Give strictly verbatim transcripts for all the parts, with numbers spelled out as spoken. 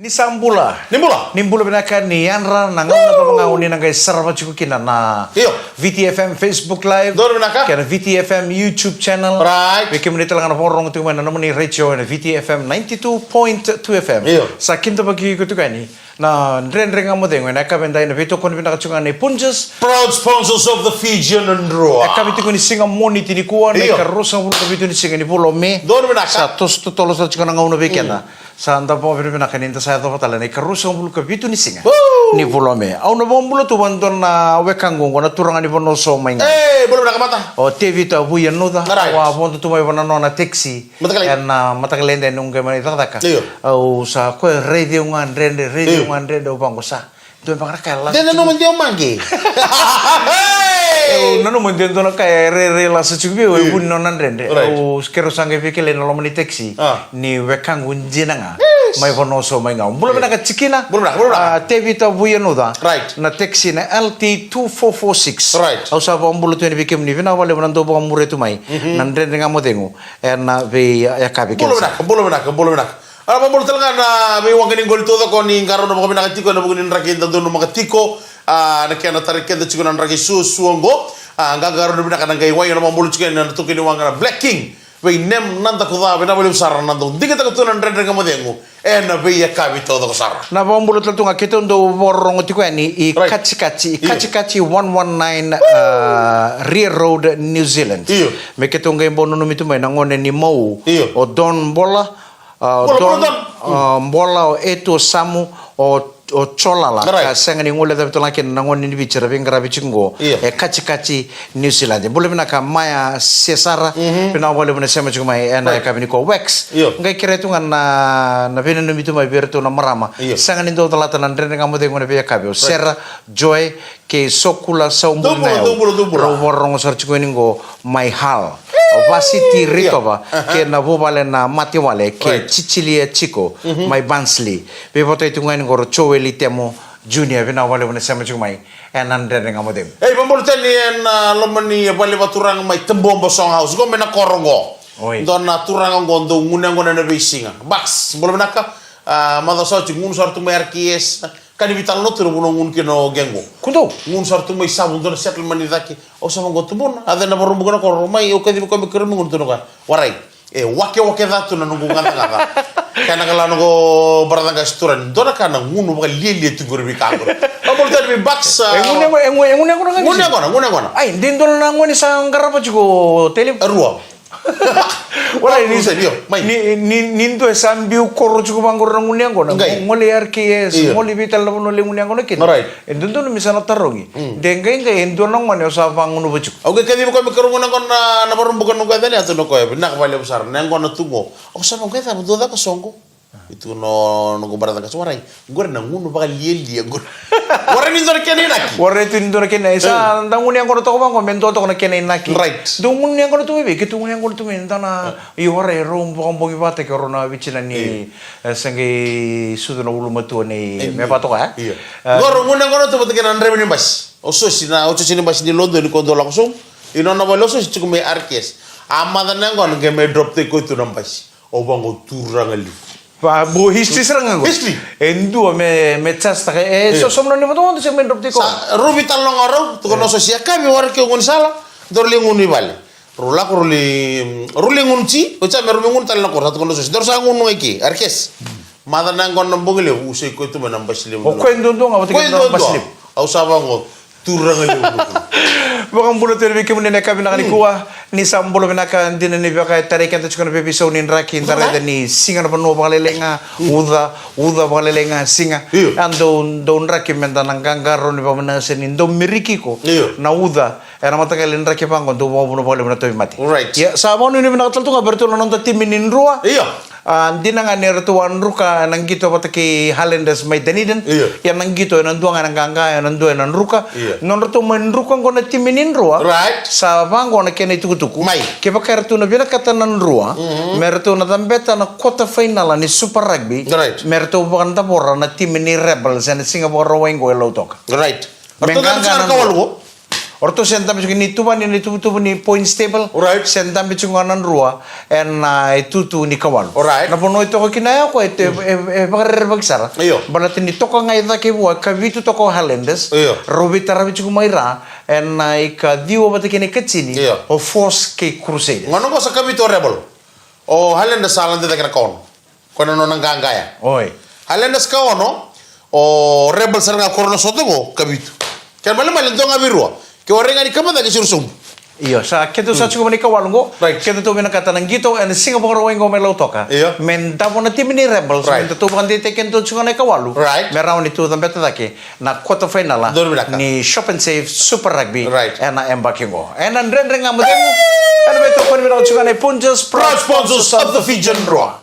Ni sa bula. Ni bula. Ni bula vinaka, ni yadra na gauna cava ga o ni na qai sarava tiko kina na Io. V T F M Facebook Live. Donu vinaka. Kei na V T F M YouTube channel. Right. Vei kemuni tale ga na vakarorogo tiko mai na nomuni retio ena V T F M ninety-two point two F M. Io. Sa kidavaki iko tiko yani na Dredre Ga Mo Cegu ena yakavi edai, na veitokoni vinaka tiko ga nei Punjas. Proud sponsors of the Fijian and Drua. Yakavi tiko ni siga Moniti nikua, na Io. ikaruasagavulu ka vitu ni siga ni vula o Me. Donu vinaka. Sa toso totolo sara tiko na gauna vei keda. Sa da vakavinavinaka ni da sa yacova tale na ikaruasagavulu ka vitu ni siga Woo! ni vula o Me. Au na vakabula tu vua e dua na wekaqu oqo, na turaga ni Vanuasau mai ga. E, bula vinaka mata. O Tevita Vuiyanuca. Right. Au a vodo tu mai vua na nona taxi. Mataka lailai. Ena mataka lailai ni noqu qai mai cakacaka. Io. Au sa koya raici au ga Dredre, raici Io. au ga Dredre, au vaqo sa. Dua beka na ka e lasa. De nanuma de o maqe. Au nanuma de dua na ka e rairai lasa tiko vei au, e Io. vu ni nona Dredre. Right. Au keirau sa qai veikilai ena loma ni taxi. Ah. Ni wekaqu dina ga. Yes. Mai Vanuasau mai ga. Bula Io. vinaka tikina. Bula vinaka, bula vinaka. Ah, Tevita Vuiyanuca. Right. Na taxi na L T two four four six. Right. Au sa vakabula tu yani vei kemuni, vinaka vakalevu na dau vakamuria tu mai. Mhm. Na Dredre Ga Mo Cegu. Ena veiyakavi Bula kece. vinaka, bula vinaka, bula vinaka. A, vakabula tale ga na veiwaqa ni qoli taucoko ni qarauna vakavinaka tiko ena vuku ni draki eda donumaka tiko. A, na kena tarai keda tiko na draki suasua oqo. A, qaqarauna vinaka na qai wai, na vakabula tiko ena tukuni waqa na Black King. Vei Nem Nadakuca, vinaka vakalevu sara na dau digitaka tu na Dredre Ga Mo Cegu ena veiyakavi taucoko sara. Na vakabula tale tu ga keitou dau vakarorogo tiko yani i Right. Kachikachi, i Io. Kachikachi one one nine, uh, Rear Road, New Zealand. Io. Me keitou qai bau nanumi tu mai na gone ni Mau. Io. O Don Bola, uh, Bola, Don, Bola, Don. uh, Bola, o Etu, o Samu, o, o Cholala. Right. Ka sega ni guilecavi tale ga kina na gone ni Viti era veiqaravi tiko oqo. Io. E Kachikachi, New Zealand. Bula vinaka Maya Sesara, Mhm. vinaka vakalevu na sema tiko mai ena Right. yakavi nikua. Wax. Io. Qai kerea tu ga na, na veinanumi tu mai vei iratou na marama. Io. Sega ni dau calata na Dredre Ga Mo Cegu ena veiyakavi. O Right. Sera, Joy, kei Sokula Saubuli Dou bula, Nayau. dou bula, dou bula. Rau vakarorogo sara tiko yani oqo mai Hull. O Vasiti Right. Ritova, Aha. kei na vuvale na Matiwale, kei Right. Cicilia Chiko, Mhm. mai Barnsley. Veivakatai tiko ga yani oqo o Joeli Temo Junior, vinaka vakalevu na sema tiko mai. Ena Dredre Ga Mo Cegu. Ei, vakabula tale yani ena loma ni vale vakaturaga mai Taboba Song House. Qo mai na koro qo. Oi. Dua na turaga qo dau gunu yaqona ena veisiga. Bax, bula vinaka. A, macawa sa oti gunu sara tu mai R K S. Ka ni veitalanoa tu na vanua gunu kina o qequ. Kudou. Gunu sara tu mai Savu, dua na settlement ni cake. Au sa vaqo Tubuna. A cei na varubuka na koro mai, au kacivi koya me keirau mai gunu tu na koya. Warai. E wakewake ca tu na noqu gacagaca. Kena kala noqu brother qase turaga, dua na ka na gunu vakalialia tu qori vei ka qori. Vakabula tale vei Bax, a, E gunu, e gunu, e gunu, e gunu, gunu yaqona, gunu yaqona. Ai, de dua na gone sa qarava tiko tele. E rua. Wala ni Bax, io, mai. Ni, ni, ni dua e sa biu koro tiko vaqori na gunu yaqona. Qai. Gole R K S, Io. gole vei tale na vanua lai gunu yaqona kina. Right. E dodonu me sa na tarogi. Mm. De qai, qai, e dua na gone au sa vagunuva tiko. Au qai kaciva koya me keirau gunu yaqona na, na varubuka noqu yaca ni atu na koya, vinaka vakalevu sara, na yaqona tu qo. Au sa vaqo, e cava dou caka soqo? E tukuna o noqu brother qase, warai, qori na gunu vakalialia qori. Warai ni dua na kena inaki. Warai tu ni dua na kena, e sa, Mm. da gunu yaqona toka vaqo, me dua toka na kena inaki. Right. Dou gunu yaqona tu mai vei, keitou gunu yaqona tu mai, da na, Ah. io warai, rau vakabogi vata kei rau na vitina ni, Io. e, sa qai sucu na ulumatua nei, Io. me vatoka, e? Io. E, Qori gunu yaqona tu vata kei na draiva ni basi. O Sosi na, o Sosi ni basi ni Lodoni ko dou lako sobu. I nona vale o Sosi tiko mai R K S. A maca na yaqona qai mai drop taki koya tu na basi. Au vaqo turaga levu. Va, bu history sara ga qo. History. E dua me, me chance taka. E, Io. so, so mona ni vata, vata, se me drop taki koya. Sa, rau veitalanoa ga rau, tukuna o Sosi, a ka me wara ke gunu sala, dou lai gunu i vale. Rau lako rau lai, rau lai gunu ti, o cha me rau mai gunu tale na koro, sa tukuna o Sosi, dou sa gunu ga i ke, R K S. Maca na yaqona na bogi levu, u sei koya tu mai na basi levu. O koya duadua ga vata kei na basi levu. Au sa vaqo, turaga levu. Vakabula tu yani vei kemuni ena yakavi vinaka nikua, ni sa bula vinaka, dina ni vaka e tarai keda tiko na veiveisau ni draki, da raica ni siga na vanua vakalailai ga, uca, uca vakalailai ga, siga. Io. A dau, dau draki me da na qaqarauni vakavinaka se ni dau miriki iko. Io. Na uca, ena mataqali draki vaqo, dau vakavuna vakalevu na tauvimate. Right. Ia, sa vakanuinui vinaka tale tu ga vei iratou na noda timi ni Drua. Io. A, dina ga ni ratou a druka na qito vata kei Highlanders mai Dunedin. Io. Ia na qito ena dua ga ena qaqa, ena dua ena druka. Io. Nodratou mai druka qo na timi ni Drua. Right. Sa vaqo na kena itukutuku. Mai. Kevaka eratou na vinakata na Drua, Mhm. me ratou na cabeta na quarter final ni Super Rugby. Right. Me ratou vakadavora na timi ni Rebels ena siga Vakarauwai qo e Lautoka. Right. Me Ratou qaqa na Drua. O ratou se dabe tiko ni tuvani na ituvatuva ni points table. Right. Se dabe tiko ga na drua ena itutu ni kawalu. Right. Na vanua e toka kina ya ko e te, mm, e, e vakarerevaki sara. Io. Baleta ni toka ga i cake vua, kavitu toka o Highlanders. Io. Rau veitaravi tiko mai ra ena ikaciwa vata kei na ikatini. Io. O Force kei Crusaders. Gauna qo sa kavitu o Rebel. O Highlanders sa lade cake na kaono. Ko na nona qaqaya. Oi. Highlanders kaono, o Rebel sara ga ko na sota qo, kavitu. Kena malemale dua ga vei rua. Ke o rai ga ni kama cake siro sobu. Io, sa keitou sa, mm, tiko mai na ikawalu qo. Right. Keitou vinakata na qito ena siga Vakarauwai qo mai Lautoka. Io. Me davo na timi ni Rebels. Right. Me datou vakadeitaki keitou tiko na ikawalu. Right. Me rawa ni tou cabeta cake na quarter final. Donu vinaka. Ni Shop and Save Super Rugby. Right. Ena yabaki qo. Ena Dredre Ga Mo Cegu. Ena veitokoni vinaka tiko na Punjas Pro Sponsors of the Fijian Drua.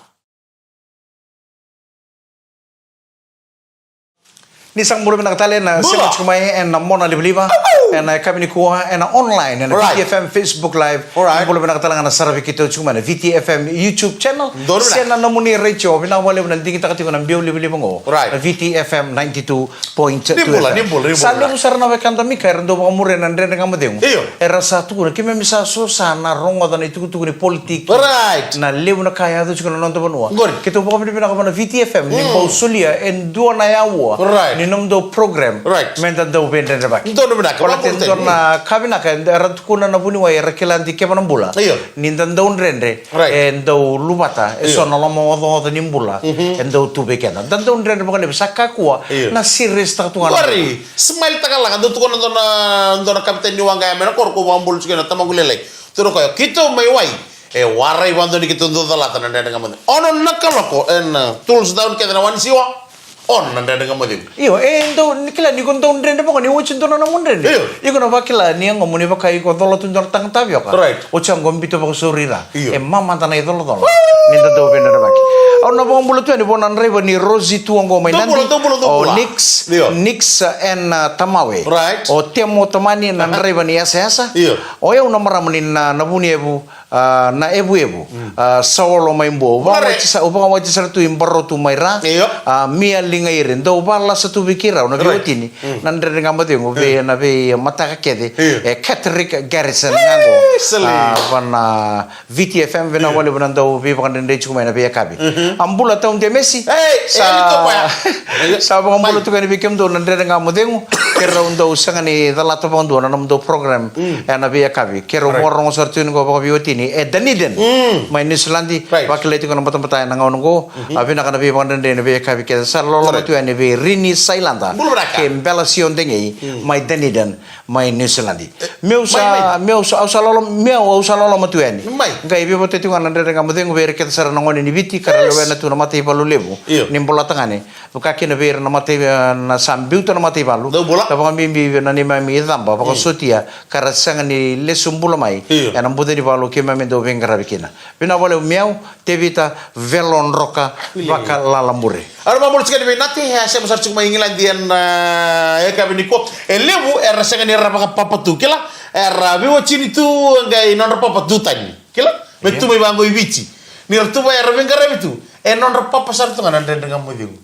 Ni sa bula vinaka tale na, bula, sema tiko mai ena mona livaliva. Au, au. Ena yakavi nikua ena online, ena, right, V T F M Facebook Live. Alright. Bula vinaka tale ga na saravi keitou tiko mai na V T F M YouTube channel. Donu vinaka. Se na nomuni retio, vinaka vakalevu na digitaka tiko na biau livaliva qo. Right. Na V T F M ninety-two point two F M. Ni bula, ni bula, ni bula. Sa levu sara na wekada, Mika, era dau vakamuria na Dredre Ga Mo Cegu. Io. Era sa tukuna, keimami sa so sa na rogoca na itukutuku ni politiki. Right. Na levu na ka e yaco tiko na noda vanua. Qori. Keitou vakavinavinaka vua na V T F M, mm, ni bau solia e dua na aua, right, ni nomudou program. Right. Me da dau veidredrevaki. Donu vinaka. Baleta e dua na ka vinaka, era tukuna na vuniwai, era kila dikeva na bula. Io. Ni da dau dredre, right, e dau luvata e, io, so na lomaocaoca ni bula, mhm, e dau tu vei keda. Da dau dredre vakalevu, sa kakua, io, na serious taka tu ga na, qori, smile taka laka, dau tukuna dua na, dua na kapiteni ni waqa ya mai na koro ko vakabula tiko na tamaqu lailai. Tukuna o koya, keitou mai wai e warai vakadua ni keitou dau calata na Dredre Ga Mo Cegu. Ono na kaloko, ena, uh, tools down kece na wani siwa. Ono na Dredre Ga Mo Cegu. Io, e dau, ni kila ni ko dau dredre vaka ni oti dua na nomu dredre. Io. Iko na vakila ni yagomu ni vaka iko cola tu dua na taga tavioka. Right. Oti ya qo biuta vakasauri ira. Io. E mamada na icolacola. Woo! Ni da dau veidredrevaki. Au na vakabula tu yani vua na draiva ni Rosie tu qo mai Nadi. Dou bula, dou bula, dou bula. O Nix, io, Nix, eh, ena, ah, Tamawe. Right. O Temo Tamani na, aha, draiva ni Yasayasa. Io. O yau na marama ni na, na Vuniyavu, ah, na Evuevu. Mm. Ah, Saolo mai Bua. Au vakawati sa-, au vakawati sara tu i Barotu mai Ra. Io. Ah, Mia Ligaire. Dau vakalasa tu vei keirau na, right, veiwatini. Mm. Na Dredre Ga Mo Cegu, vei, mm, na veimataka kece. Io. E Catherick Garrison ga qo. Excellent. Ah, va na V T F M, vinaka, io, vakalevu na dau veivakadredrei tiko mai na veiyakavi. Mhm. A bula Tau Demesi. Ei, sa, e, ni toka ya. Sa vakabula, mai, tu yani vei kemudou na Dredre Ga Mo Cegu. Keirau dau sega ni calata vakadua na nomudou program, mm, ena veiyakavi. Right. Keirau vakarogo sara tu yani qo vakaveiwatini e Dunedin, mm, mai Niusiladi. Right. Vakilai tiko na batabata ena gauna qo. Mhm. A, vinaka na veivakadredrei na veiyakavi kece. Sa loloma, right, tu yani vei Rini Sailada. Bula vinaka. Kei Bela Sio Degei, mm, mai Dunedin, mai Niusiladi. E, meu sa, mai, mai, meu sa, au sa loloma, meu, au sa loloma tu yani. Mai. Qai veivototi tiko ga na Dredre Ga Mo Cegu vei ira kece sara na gone ni Viti, ka ra, yes, lewena tu na mataivalu levu. Io. Ni Bolatagane. Vaka kina vei ira na matai, eh, na sa biuta na mataivalu. Dou bula. Ka vakabibi vei na neimami icaba, mm, vakasotia, ka ra sega ni lesu bula mai. Io. Ena buca ni valu keimami dau veiqaravi kina. Vinaka vakalevu meu, Tevita Velodroka, io, Vakalalabure. Au na vakabula tiko yani vei Nate, e a sema sara tiko mai Igiladi ena, ah, yakavi nikua. E levu era sega ni ra vakapapa tu, kila, era veiwatini tu, qai nodra papa tu tani, kila. Me, io, tu mai vaqo i Viti. Ni ra tu vaya era veiqaravi tu, e nodra papa sara tu ga na Dredre Ga Mo Cegu.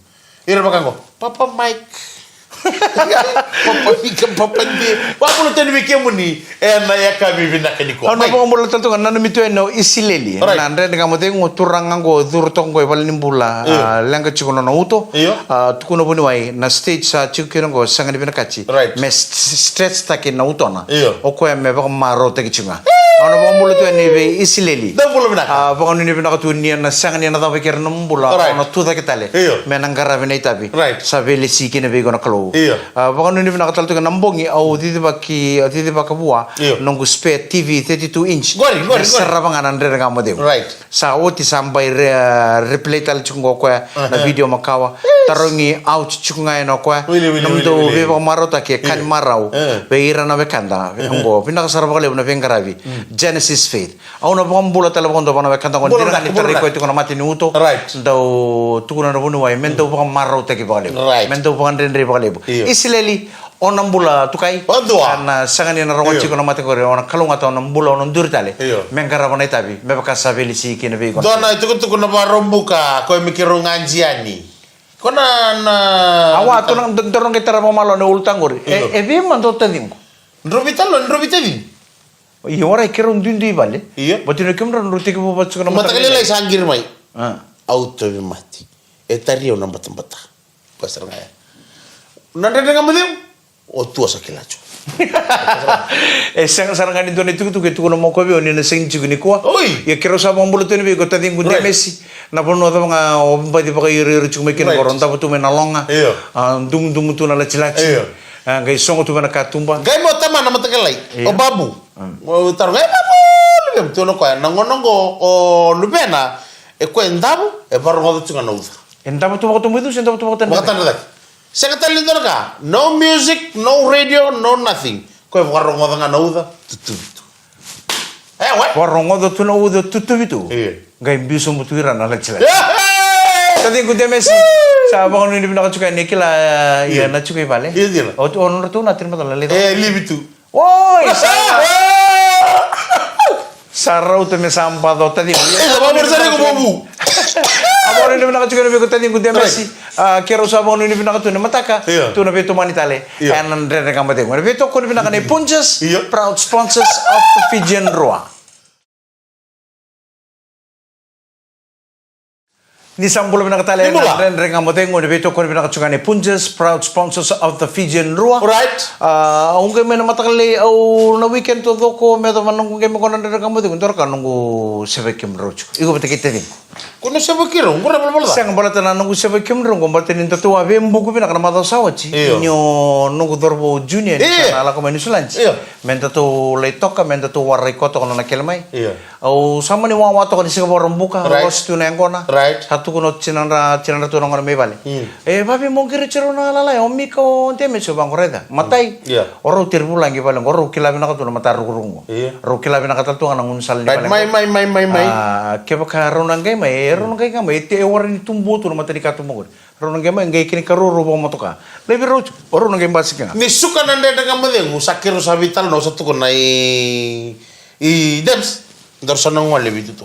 Ira vaka qo, Papa Mike. Papa Mika, Papa Dia. Vakabula tu yani vei kemuni ena yakavi vinaka nikua. Au na, mai, vakabula tale tu ga, nanumi tu yani o Isileli. Right. Na Dredre Ga Mo Cegu, turaga qo, curu toka qo i valenibula. Io. Ah, leqa tiko nona uto. Io. Ah, tukuna vuniwai, na stage sa tiko kina qo, sega ni vinakati. Right. Me st-, stretch taki na utona. Io. O koya me vakamarautaki tiko ga. Au na vakabula tu yani vei Isileli. Dou bula vinaka. Ah, vakanuinui vinaka tu ni na sega ni na cava kei ira na bula. Right. Au na tu cake tale. Io. Me na qaravi na itavi. Right. Sa veilesi kina vei iko na Kalou. Io. Ah, vakanuinui vinaka tale tu ga na bogi au cicivaki, au cicivaka vua. Io. Noqu spare T V thirty-two inch. Qori, qori, qori. Me sarava ga na Dredre Ga Mo Cegu. Right. Sa oti sa bai re-, replay tale tiko qo o koya, aha, na video makawa. Yes. Tarogi out tiko ga yani o koya. Wili, wili, wili, wili. Nomudou veivakamarautaki e ka ni, io, marau, eh, vei ira na wekada. Eh. Qo, vinaka sara vakalevu na veiqaravi. Mm. Genesis Faith. Au na vakabula tale vakadua vua na wekada qo. Bula, dina ga ni, bula, tarai koya tiko na mate ni uto. Right. Dau tukuna na vuniwai, me dau vakamarautaki vakalevu. Right. Me dau vakadredrei vakalevu. Io. Isileli, o na bula tukai. Vadua. Au na sega ni na rogo, io, tiko na mate qori, au na kalougata, au na bula, au na duri tale. Io. Me qarava na itavi, me vaka sa veilesi kina vei iko. Dua na itukutuku na Vakaraubuka, koya me keirau gadi yani. Ko na, na. Awa, tou na, dou, dou na qai tara vakamalua na ulutaga qori. Io. E, e vei mada o taciqu? Drovi talo, drovi tavi. Ia, warai, keirau duidui vale. Ia. Baleta ni kemudrau drau tekivu vata tiko na mataka lailai. Mataka lailai sa qiri mai. A. Au tauvimate. E tari au na batabata. Koya sara ga ya. Na Dredre Ga Mo Cegu. O tua sa kila tiko. E sega sara ga ni dua na itukutuku e tukuna mai o koya vei au ni na sega ni tiko nikua. Oi. Ia keirau sa vakabula tu yani vei iko taciqu Demesi. Na vanua cava ga o baci vakairiiri tiko mai kina qo, o davo tu mai na loga. Io. A, dumudumu tu na latilati. Io. A, qai sogo tu mai na katuba. Qai mai o tamana mataka lailai. Io. O Babu. Mm. O taro qai Babu, luvemu tu na koya. Na gauna qo o luvena, e koya e davo, e vakarogoca tu ga na uca. E davo tu vakatoboicusi, e davo tu vakatadra. Vakatadra cake. Sega tale ni dua na ka. No music, no radio, no nothing. Koya e vakarogoca ga na uca, tutuvi tu. E, we? Vakarogoca tu na uca, tutuvi tu. Io. Qai biu sobu tu ira na latilati. Taciqu Demesi. Sa vakanuinui vinaka tiko yani, kila, ia, na tiko i vale. Io, dina. O, o nodratou na tiri matala, lai. E, livi tu. Oi, sa. Sa rauta me sa baco taciqu. E, sa vakanuinui vinaka tiko yani vei iko taciqu Demesi. Right. A, keirau sa vakanuinui vinaka tu ni mataka. Io. Tu na veitomani tale. Io. Ena Dredre Ga Mo Cegu. Ena veitokoni vinaka nei Punjas, io, proud sponsors of the Fijian Drua. Ni sa bula vinaka tale. Ni bula. Ena Dredre Ga Mo Cegu, ena veitokoni vinaka tiko ga nei Punjas, proud sponsors of the Fijian Drua. Right. A, au qai mai na mataka lailai, au na weekend taucoko, me yacova na noqu qai mai qo na Dredre Ga Mo Cegu, dua na ka noqu sevaki kemudrau tiko. Iko vata kei taciqu. Ko na sevaki rau, qo na valavala ca. Sega, baleta na noqu sevaki kemudrau qo, baleta ni datou a veibuku vinaka na macawa sa oti. Io. Ni o noqu cauravou Junior, ni sa na lako mai Niusiladi. Io. Me datou lai toka, me datou warai koto na nona kele mai. Io. Au sa mani wawa toka ni siga Vakaraubuka, right, losi tu na yaqona. Right. Sa tukuna o tinadra, tinadratou na gone mai vale. Mm. E, vavei mo qiriti rau na lalai, o Mika, o Demesi, au vaqo raica. Matai, yeah, o rau teri vulagi vale qo, rau kila vinaka tu na mata rukuruku qo. Yeah. Rau kila vinaka tale tu ga na gaunisala ni vale qo. Mai, mai, mai, mai, mai. A, kevaka rau na qai mai, e rau na qai ga mai, e te, e warai ni tubu tu na mata ni katuba qori. Rau na qai mai, qai kena ikarua rau vakamotoka. Laivi rau tu, o rau na qai basika ga. Ni suka na Dredre Ga Mo Cegu, sa keirau sa veitalanoa, sa tukuna i, i Dems, daru sa na gole vei tutu.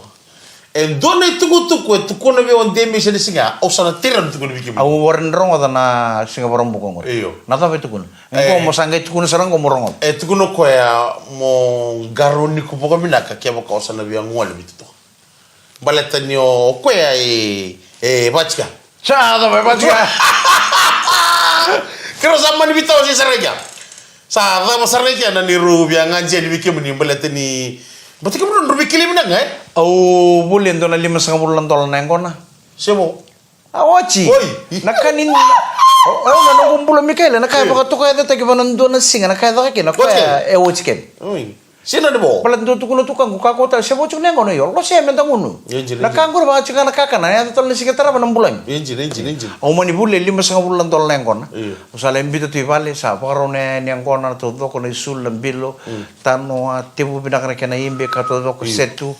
E dua na itukutuku e tukuna vei au o Demesi ena siga, au sa na taura ni tukuna vei kemuni. Au warai ni rogoca na siga Vakaraubuka qori. Io. Na cava e tukuna? E, qo mo sa qai tukuna sara qo mo rogoca. E tukuna o koya mo qarauni iko vakavinaka kevaka o sa na via gole vei tutu. Baleta ni o koya e, e vatika. Sa cava e vatika? Keirau sa mani veitawasei sara i kea. Sa cava sara i kea na neirau via gadia ni vei kemuni baleta ni, baleta kemuni drau veikilai vinaka ga, e? Au volia e dua na limasagavulu na dola na yaqona. Se vo. A oti. Oi. Na ka ni, o, o, na noqu bula, Mikaele, na ka e vakatokayacataki vua na dua na siga, na ka e caka kina, na ka e oti kina. Oi. Sina ni vo. Baleta dau tukuna tu ka qo, ka qo tale, se vo tiko na yaqona, io, lose me da gunu. Io, dina, dina. Na ka qori vaka tiko ga na kakana, e yaco tale na siga tarava na bulagi. Io, dina, dina, dina. Au mani volia e limasagavulu na dola na yaqona. Io. Au sa lai biuta tu i vale, sa vakarau na yaqona, na taucoko, na isulu, na bilo, mm, tanoa, tevu vinaka na kena ibe, ka taucoko, io, set tu.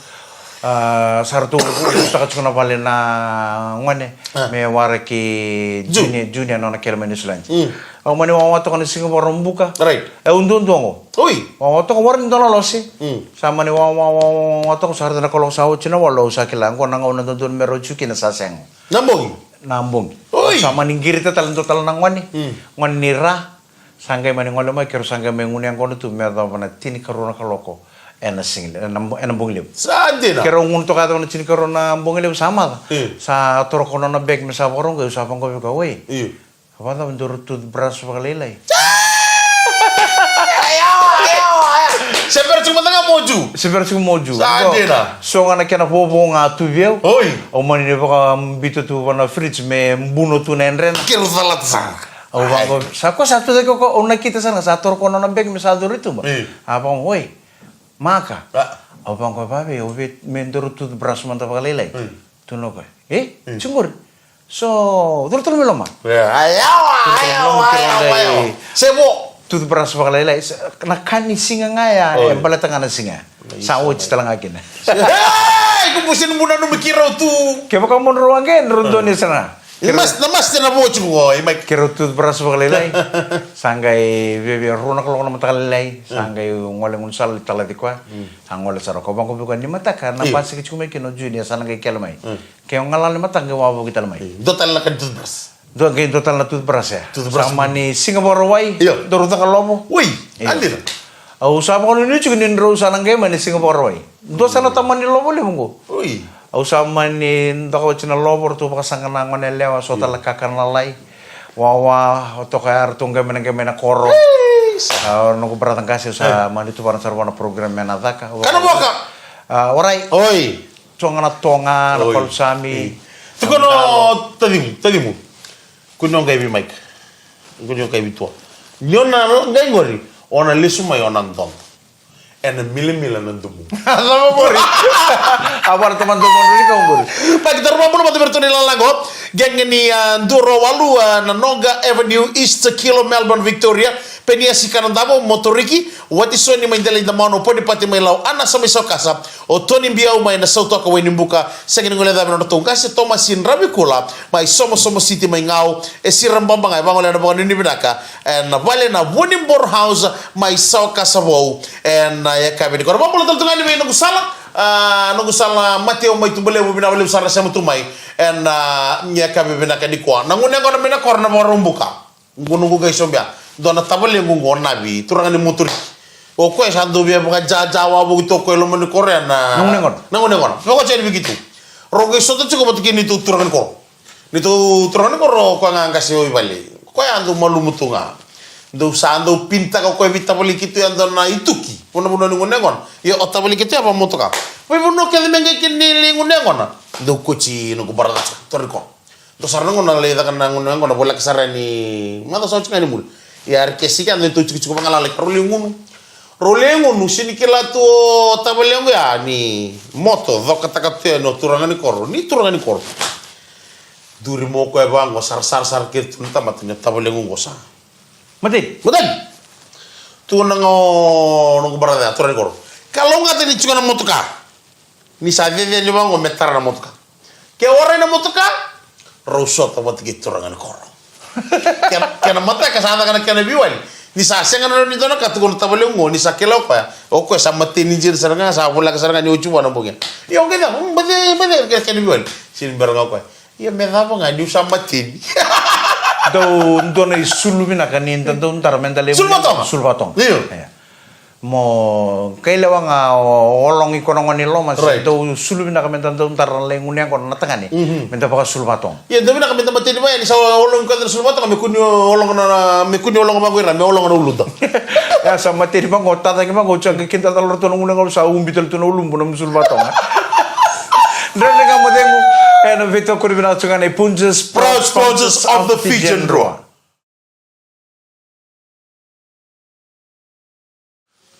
A, sa ratou vukutaka tiko na vale na gone, a, me waraki Ju-, Junior, Junior na nona kele mai Niusiladi. Mm. Au mani wawa toka na siga Vakaraubuka. Right. E, au duadua qo. Oi. Wawa toka, warai ni dua na lose. Mm. Sa mani wawa, wawa, wawa toka, sa raica na kaloko sa oti na walu, au sa kila qo na gauna dodonu me rau tiko kina sa sega. Na bogi. Na bogi. Oi. Sa mani qirita tale dua tale na gone. Mm. Gone ni ra. Sa qai mani gole mai, keirau sa qai mai gunu yaqona tu me yacova na tinikarua na kaloko ena siga, ena, ena bogi levu. Sa dina. Keirau gunu toka yacova na tinikarua na bogi levu sa maca. Mm. Sa toro ko nona bag me sa vakarau qai, au sa vaqo vei koya, oi. Io. Vakacava, daru toothbrush vakalailai? Ayo, ayo, ayo. Se bera tiko mada ga mo Ju. Se bera tiko mo Ju. Sa dina. So ga na kena vovo ga tu vei au. Oi. Au mani ni vakabiuta tu vua na fridge me buno tu na yadrena. Keirau calata sara. Au vaqo, sa ko sa tu cake ko, au nakita sara ga, sa toro ko nona bag me sa curu i tuba. Io. A vaqo, oi. Maka. A. Au vaqo, vavei, au vei, me daru toothbrush mada vakalailai. Io. Tukuna o koya. E? Mm. Tiko qori. So, curu tale mai loma. Ia, ayawa, ayawa, ayawa, ayawa. Se vo. Toothbrush vakalailai. Se, na ka ni siga ga ya, oi, e baleta ga na siga. Sa oti tale ga kina. Ei, ko busi ni buna numi keirau tu. Kevaka mo drau waqe, drau dua ni sara. I mas, na mas tena vo tiko, i mai. Keirau toothbrush vakalailai. Sa qai viavia rua na kaloko na mataka lailai. Sa qai gole gunu sala, talaci koya. Mm. Sa gole sara ko vaqo vei koya ni mataka, na, io, basika tiko mai kina o Junior, sa na qai kele mai. Mm. Ke o galala ni mataka qai wavoki tale mai. Io, dua tale na ka ni toothbrush. Dua, qai dua tale na toothbrush, e. Toothbrush. Sa mani siga Vakarauwai. Io. Daru caka lovo. Oi, io, a dina. Au sa vakanuinui tiko ni drau sa na qai mai na Siga Vakarauwai. Dua sa na tamani lovo levu qo. Oi. Au sa mani doka oti na lovo, ratou vakasaqa na gone yalewa, so tale na kakana lalai. Wawa, o toka ya, ratou qai mai na, qai mai na koro. Ei, sa. A, o noqu brother qase, au sa mani tuvana sara vua na program me na caka. Kana boka. A, warai. Oi. Toga na toga, na palusami. Oi. Tukuna o tacimu, tacimu. Kua ni o qai vei Mike. Kua ni o qai vei tua. Ni o na qai qori, o na lesu mai o na dodo. Ena milamila na dumu. Cava qori? A vara tamata dumu ni kau qori. Mike, taro vakabula vata vei ratou na ilala qo. Genge ni, a, dua rua walu, a, na Noga Avenue East, Kilo, Melbourne, Victoria. Peniasi Kanadavo, Motoriki, Watisoni mai Delaidamano, Ponipati mai Lau, Anasa mai Saukasa, o Toni Biau mai na Sautoka, Wainibuka, sega ni guilecavi na nodratou qase, Tomasi Dravikula mai Somosomo City mai Gau, e sira baba ga e vagolea na vakanuinui vinaka ena vale na Vunibor House mai Saukasa Vou, ena yakavi nikua. Vakabula tale tu ga yani vei noqu sala, a, noqu sala Mateo mai Tubulevu, vinaka vakalevu sara na sema tu mai ena yakavi vinaka nikua. Na gunu yaqona mai na koro na Vakaraubuka. Qo noqu qai sobe ya. Dua na tavalequ qo, o Navi, turaga ni Moturiki. O koya sa dau via vakajaja wavoki tu o koya e loma ni koro ya na, na gunu yaqona. Na gunu yaqona. Vakaotia ni viki tu. Rau qai sota tiko vata kei neitou turaga ni koro. Neitou turaga ni koro, o koya ga qase o i vale. O koya a dau malumu tu ga. Dau sa dau pinitaka o koya vei tavalequ tu ya dua na ituki. Vanavuna ni gunu yaqona. Ia o tavalequ tu ya vakamotoka. Veivanua kece me qai kina ni lai gunu yaqona. Dau koti noqu brother, turaga ni koro. Dua sara na gauna lai caka na gunu yaqona, voleka sara ni macawa sa oti ga ni muri. Ia era kesiki, a dua neitou tikotiko vagalala, ka rau lai gunu. Rau lai gunu, sega ni kila tu o tavalequ ya ni moto cokataka tu yani o turaga ni koro, ni turaga ni koro. Duri mai o koya vaqo, sarasara sara kece tu na tamata ni o tavalequ qo sa mateni. Mateni. Tukuna ga o noqu brother ya, turaga ni koro, kalougata ni tiko na motoka. Ni sa ceceni vaqo me tara na motoka. Ke warai na motoka, rau sota vata kei turaga ni koro. Kena, kena mataka sa caka na kena veiwali. Ni sa sega na nona dua na ka, tukuna tavalequ qo, ni sa kila o koya, o koya sa mateni dina sara ga, sa voleka sara ga ni oti vua na bogi. Ia o qai caka, mm, bace, bace, kena, kena veiwali. Sega ni bera ga o koya. Ia me cava ga niu sa mateni. Dau dua na isulu vinaka ni da dau dara me da lai sulu vatoga. Sulu vatoga. Io. Ia. Mo qai lewa ga o, o ologi ko na gone i loma, se dau sulu vinaka me da dau dara na lai gunu yaqona na tagane. Me da vakasulu vatoga. Ia dau vinaka me da mateni vaya ni sa ologi ko na sulu vatoga, me kua ni ologa na, me kua ni ologa vaqo ira, me ologa na uluda. Ia sa mateni vaqo, tacaqi vaqo, sa qai kidacala ratou na gunu yaqona, sa ubi tale tu na ulubu na sulu vatoga. Dredre Ga Mo Cegu ena veitokoni vinaka tiko ga nei Punjas, proud sponsors of the Fijian Drua.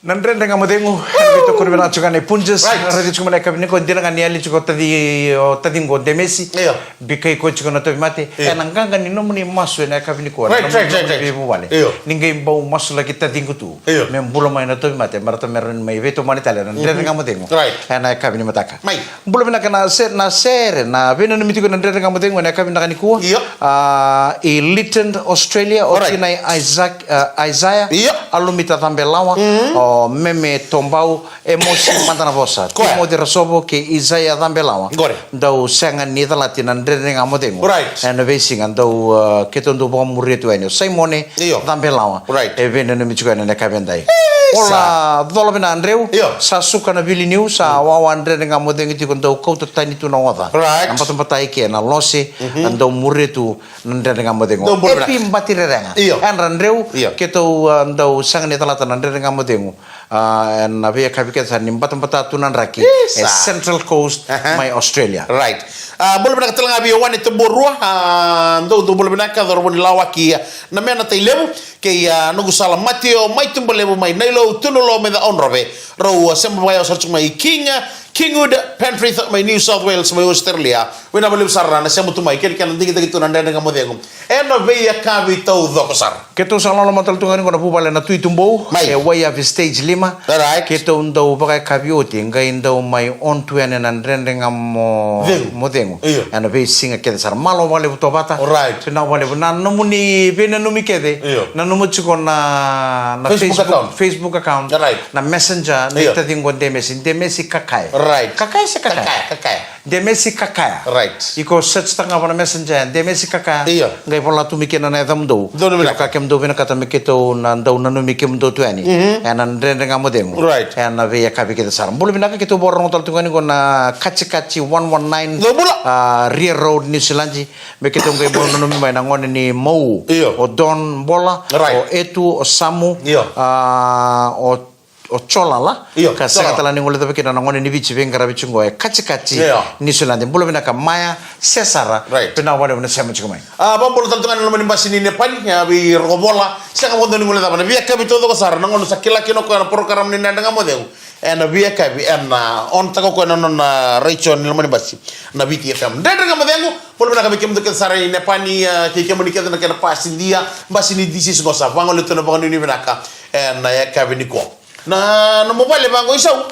Na Dredre Ga Mo Cegu ena veitokoni vinaka tiko ga nei Punjas. Right. Raici tiko mai na yakavi nikua, dina ga ni yali tiko o taci, o taciqu o Demesi. Io. Bikai koya tiko na tauvimate. Io. Ena qaqa ni nomuni masu ena yakavi nikua, right, right, right, right, na nomuni veivuvale. Io. Ni qai bau masulaki taciqu tu. Io. Me bula mai na tauvimate, me ratou me rawa ni mai veitomani tale na Dredre Ga Mo Cegu. Right. Ena yakavi ni mataka. Mai. Bula vinaka na se-, na sere, na veinanumi tiko na Dredre Ga Mo Cegu ena yakavi vinaka nikua. Io. A, i Lytton, Australia, o tinai Isaac, a, Isaiah. Io. A Lumita Cabelawa. Mm. O Meme Tobau, Emosi Madanavosa. Koya. Timothy Rasovo kei Isaiah Cabelawa. Qori. Dau sega ni calati na Dredre Ga Mo Cegu. Right. Ena veisiga dau, a, keitou dau vakamuria tu yani o Simone. Io. Cabelawa. Right. E veinanumi tiko yani ena yakavi edai. Isa. Ola, cola vinaka Dreu. Io. Sa suka na vili niu, sa wawa Dredre Ga Mo Cegu tiko, dau kauta tani tu na oca. Right. Na batabata i ke, na lose, na dau muria tu na Dredre Ga Mo Cegu. Dau bula vinaka. Epi Bati Rerega. Io. Yadra Dreu, io, keitou, a, dau sega ni calata na Dredre Ga Mo Cegu. A, ena veiyakavi kece sa ni batabata tu na draki. Isa. E Central Coast, aha, mai Australia. Right. A, bula vinaka tale ga vei Ioane Taborua, a, dou, dou bula vinaka, cauravou ni Lawaki, a, Namena, Tailevu, kei, a, noqu sala Mateo mai Tubulevu, mai Nailou, Tunulo, mai Cakaudrove. Rau, a, sema vakayawa sara tiko mai King, a, Kingwood, Penrith, mai New South Wales, mai Australia. Vinaka vakalevu sara na sema tu mai, kei na kena digitaki tu na Dredre Ga Mo Cegu ena veiyakavi taucoko sara. Keitou sa loloma tale tu ga yani qo na vuvale na Tui Tubou, mai, e Waiyavi Stage lima. Alright. Keitou dau vakayakavi oti, qai dau mai on tu yani na Dredre Ga Mo Cegu. Mo Cegu. Io. Ena veisiga kece sara. Malo vakalevu Tovata. Alright. Vinaka vakalevu na nomuni veinanumi kece. Io. Nanuma tiko na, na Facebook account. Facebook account. Alright. Na Messenger, na, io, itaciqu o Demesi, Demesi Kakae. Right. Right. Kakaya se kakaya? Kakaya, kakaya. Demesi kakaya. Right. Iko search taka ga va na messenger, Demesi kakaya. Io. Qai vola tu mai kina na yacamudou. Donu vinaka. Ka kemudou vinakata me keitou na dau nanumi kemudou tu yani. Mhm. Ena Dredre Ga Mo Cegu. Right. Ena veiyakavi kece sara. Bula vinaka, keitou vakarorogo tale tu ga ni qo na Katsikatsi one one nine. Dou bula. Ah, Rear Road, New Zealand. Me keitou qai bau nanumi mai na gone ni Mau. Io. O Don Bola. Right. O Etu, o Samu. Io. Ah, o o Jolala. Io, ka sega Jolala. Tale ni gole cava kina na gone ni Viti veiqaravi tiko qo e Katsikatsi, io, New Zealand. Bula vinaka Maya, se sara. Right. Vinaka vakalevu na sema tiko mai. A, vakabula tale tu ga na loma ni basi ni Nepali, a, vei Rokovola. Sega vakadua ni gole cava na veiyakavi taucoko sara, na gauna sa kila kina o koya na porokaramu ni Dredre Ga Mo Cegu. Ena veiyakavi, ena on taka o koya na nona raijo ni loma ni basi. Na Viti F M. Dredre Ga Mo Cegu, bula vinaka vei kemudou kece sara i Nepali, a, kei kemuni kece na kena pasidia, basi ni D C S qo sa vagole tu na vakanuinui vinaka. Ena yakavi nikua. Na, na nomu vale vaqo i Sau.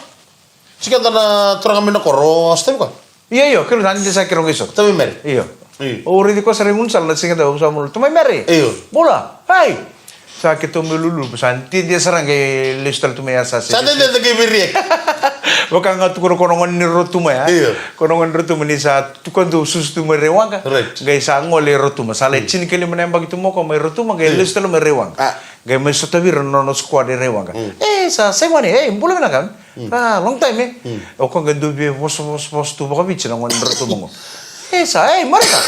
Sa keda na turaga mai na koro, o Steve ka? Io, io, kilo na de sa kiro qai so. Tamai Mere. Io. Io. O raici ko sa rai gunu sala na siga da sa mo Tamai Mere. Io. Bula. Hai. Sa keitou mai lulu, sa dede sara qai lesu tale tu mai ya sa se. Sa dede da qai viri. Vaka ga tukuna ko na gone ni Rotuma ya. Io. Ko na gone ni Rotuma ni sa tukuna tu susu tu mai Rewaqa. Right. Qai sa gole Rotuma. Sa lai tinikalima na yabaki tu mai ko mai Rotuma, qai lesu tale mai Rewaqa. A. Qai mai sotavi ira na nona squad e Rewaqa. Mm. E, sa, sa gone, e, bula vinaka. Mm. A, long time, e. Mm. O koya qai dau via vosa, vosa, vosa tu vakaviti na gone ni Rotuma qo. E, sa, e, Marika.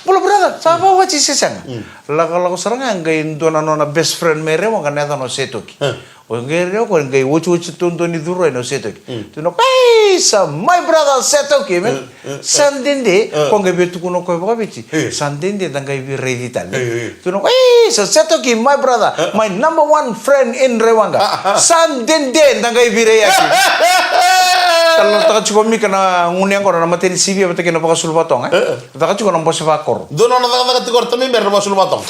Bula brother, sa vakavati se sega. Mm. Lakolako sara ga qai dua na nona best friend mai Rewaqa na yacana o Setoki. Mm. O qai rai o koya qai otioti tu dua ni curu ena o Setoki. Mm. Tu na, e, sa my brother Setoki, man. Mm. Sa dede, ko qai via tukuna o koya vakaviti. Sa dede da qai via raici tale. Tu na, e, sa Setoki, my brother, my number one friend in Rewaqa. Sa dede da qai via raici. Tale na taka tiko Mika na gunu yaqona na matai ni sivia vata kei na vakasulu vatoga, e? Taka tiko na bose vakoro. Dua na nona cakacaka tiko o Tamai Mere na vakasulu vatoga.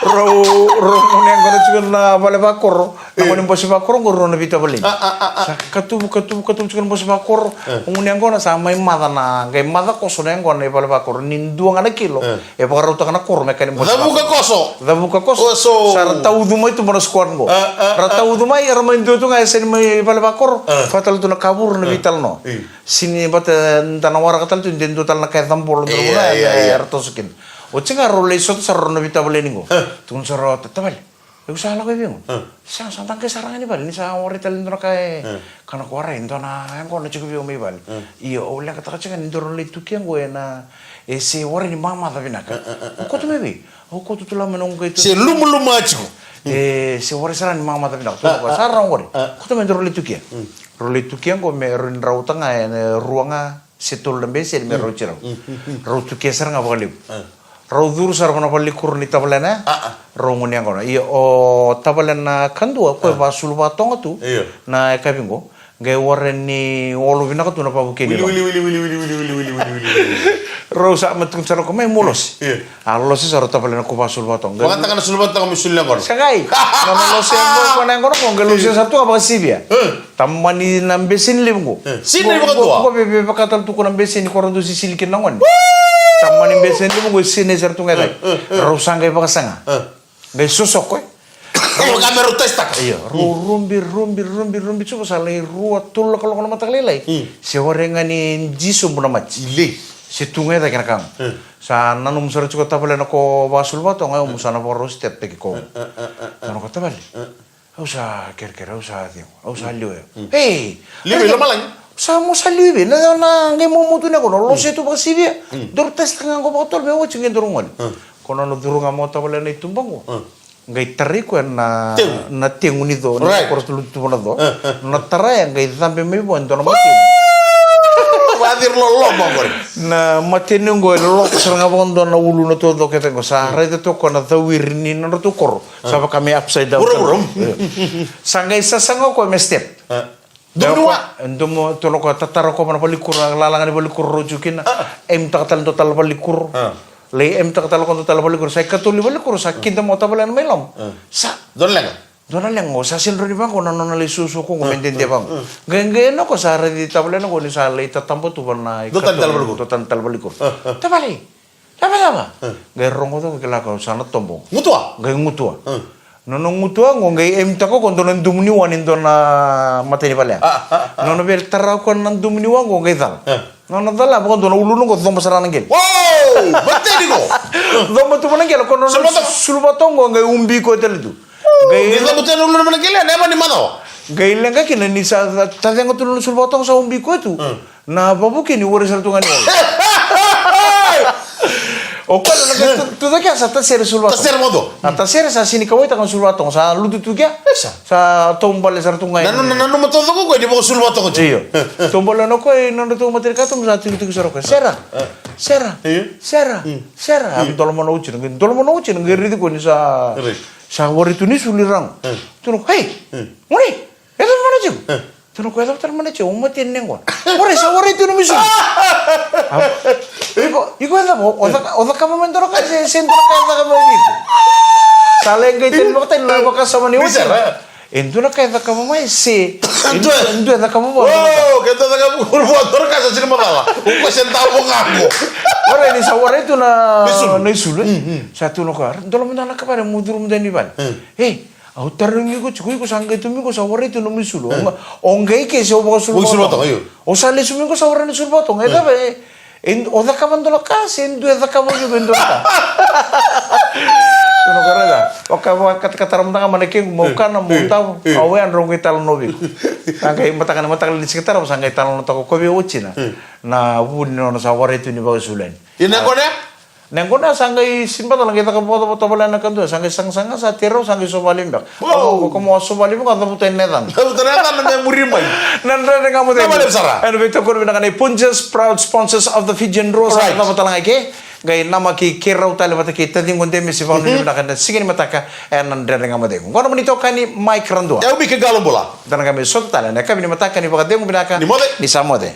Rau, rau gunu yaqona tiko na vale vakoro. Na gone bose vakoro qo rua na veitavaleni. A, a, a, a. Sa katuvu, katuvu, katuvu tiko na bose vakoro. E. O gunu yaqona sa mai maca na, qai maca koso na yaqona i vale vakoro. Ni dua ga na kilo. E. E vakarautaka na koro me ka ni bose vakoro. Cavuka koso. Cavuka koso. Koso. Sa ra taucu mai tu mai na squad qo. A, a, a. Ra taucu mai, era mai dua tu ga e seni mai vale vakoro. E. Vakatale tu na kavuru na veitalanoa. E. Sini vata da na waraka tale tu, de dua tale na ka e cabolo, e, era toso kina. Oti ga rau lai sota sara rau na veitavaleni qo. E. Tukuna sara rau, tavale. Au sa lako i vei gona. Sa, sa da qai sara ga ni vale, ni sa warai tale dua na ka e, ka na ko warai, dua na yaqona tiko vei au mai vale. Io, au leqataka tiko ga ni dua rau lai tukia qo ena, e se warai ni mamaca vinaka. Au koto mai vei, au koto tu la mai noqu qai tu. Se lumaluma tiko. E se warai sara ni mamaca vinaka. Sa rau qori. Koto mai dua rau lai tukia. Rau lai tukia qo me rau ni rauta ga e rua ga. Se tolu na beseni me rau tirau. Rau tukia sara ga vakalevu. Rau curu sara vana valenikuro ni tavalena. Rau gunu yaqona. Ia o tavalena kadua, koya e vasulu vatoga tu. Io. Na yakavi qo. Qai warai ni olo vinaka tu na vavukei ni loma. Wili, wili, wili. Rau sa mai tukuna sara ko mai mo losi. Io. A losi sara o tavalena ko vasulu vatoga. Vakataka na sulu vatoga me sulu yaqona. Sa qai. Na losi yaqona, ko na yaqona ko, qai losi sara tu ga vakasivia. Tamani na beseni levu qo. E, sinai vakadua. Qo, qo, qo, vaka tale tu ko na beseni ko rau dau sisili kina na gone. Tamani beseni levu qo, sinai sara tu ga e cake. Rau sa qai vakasaga. Qai sosoko, e. Rau ga me rau tasitaka. Io, rau rubi, rubi, rubi, rubi, tiko sa lai rua, tolu na kaloko na mataka lailai. Se warai ga ni jisobu na mati. Ilei. Se tu ga e cake na ka qo. Sa nanuma sara tiko tavalena ko vasulu vatoga, e, au mu sa na vakarau step taki ko. Sa na ko tavale. Au sa kerekere, au sa cegu, au sa liwa. Ei! Liwa i lomalagi? Sa mo sa liwa i vei? Na, na qai momo tu na yaqona, o losi tu vakasivia. Daru test ga qo vakatolu me oti qai daru gole. Ko na nona curu ga mai o tavalena i tuba qo. Qai tarai koya na, na tegu ni co, na koro tu lutu tuba na co. Na tara ya qai cabe mai vua e dua na mateni. Vaciri loloma qori. Na mateni qo e loloma sara ga vakadua na ulu na taucoko e cake qo. Sa raica tu o koya na cawiri ni nodratou koro. Sa vaka me upside down. Vuravura. Sa qai sasaga o koya me step. Domo ni wa. Domo tu o koya, tatara o koya vana valenikuro, lalaga ni valenikuro rau tiko kina. Aim taka tale dua tale valenikuro. Lai aim taka tale o koya dua tale valenikuro. Sa ikatolu ni valenikuro, sa kida mai o tavalena mai loma. Sa. Dua na leqa. Dua na leqa qo, sa sega ni rawa ni vaqo na nona lai suasua qo me dede vaqo. Qai, qai na ko sa raici tavalena qo ni sa lai tataba tu vana ikatolu, dua tale valenikuro. Tavale. Cava, cava? Qai rogoca qo kila ko sa na tobo. Gutuva? Qai gutuva. Nona gutuwa qo qai emtaka o koya dua na domo ni wa ni dua na matai ni vale. Ah, ah, ah. Nona via tara o koya na domo ni wa qo qai cala. Eh. Nona cala, vaka dua na uluna qo coba sara na qele. Wow! Matai ni qo! Coba tu mai na qele, o koya nona sulu vatoka qo qai ubi koya tale tu. Qai ni coba tu na uluna mai na qele, na yava ni macawa. Qai leqa kina ni sa tacega tu na sulu vatoka sa ubi koya tu. Hmm. Na vavukeni warai sara tu ga ni wawa. O koya na qai tu, tucake sa tasere sulu vatoka. Tasere modo. Na tasere sa sini kawaitaka na sulu vatoka, sa lutu tu kea. Isa. Sa taubale sara tu ga. Na, na, na, nanuma taucoko koya ni vaka sulu vatoka tu. Io. Taubale na koya, na nodra taubale ka tu, sa tukituki sara koya. Sera. Eh. Sera. Io. Sera. Mm. Sera. Mm. A dolomana oti na, dolomana oti na, qai raici koya ni sa, sa warai tu ni sulu i ra qo. Eh. Tukuna o koya, "Hei, gone, e cava na tiko?" Eh. Tukuna o koya, "E cava tale na tiko, au mate ni qo." "Warai, sa warai tu na nomu isulu." "Iko, iko e cava, o caka, o cakava mai dua na ka se, se dua na ka e cakava mai vei iko?" Sa lai qai tani vakatani na vakasama ni oti. E dua na ka e cakava mai se e dua, e dua e cakava vua. Wow, ke dua e cakava vua dua na ka sa sini macala. O koya se davo ga qo. Warai ni sa warai tu na, na isulu, e? Mm, mm. Sa tukuna o koya, "Dola mada na kavare, mo curu mada i vale." Mm. "Ei, au tarogi iko tiko, iko sa qai tu mai qo sa warai tu na nomu isulu. Mm. O qai ke se o vakasulu vatoka?" Io. "O sa lesu mai qo sa warai na sulu vatoka. E cava, e, e, o cakava dua na ka se e dua e cakava vei iko e dua na ka?" Tukuna o koya, "Raica, o ka vakatakatarava mada ga mai na kequ, mo kana, mo davo, au yadra, au qai talanoa vei iko." Sa qai mataka ni, mataka ni siga tarava, sa qai talanoataka o koya vei watina na vu ni nona sa warai tu ni vakaisulu yani. Io, na gone? Na gone sa qai siba tale, qai caka votavota vale na kadua, sa qai sagasaga, sa terau, sa qai sova laivi beka. Wow. Au, au, au sova laivi, au cavuta na yacana. Cavuta na yacana me muri mai. Na Dredre Ga Mo Cegu. Vinaka vakalevu sara. Ena veitokoni vinaka nei Punjas, proud sponsors of the Fijian Drua. Right. Sa cava tale ga i ke. Qai namaki keirau tale vata kei taciqu o Demesi, vakanuinui vinaka ena siga ni mataka ena Dredre Ga Mo Cegu. Qo na nomuni itokani Mike Radua. Au Mike Qalobula. Da na qai mai sota tale ena yakavi ni mataka, ni vakacegu vinaka. Ni moce. Ni sa moce.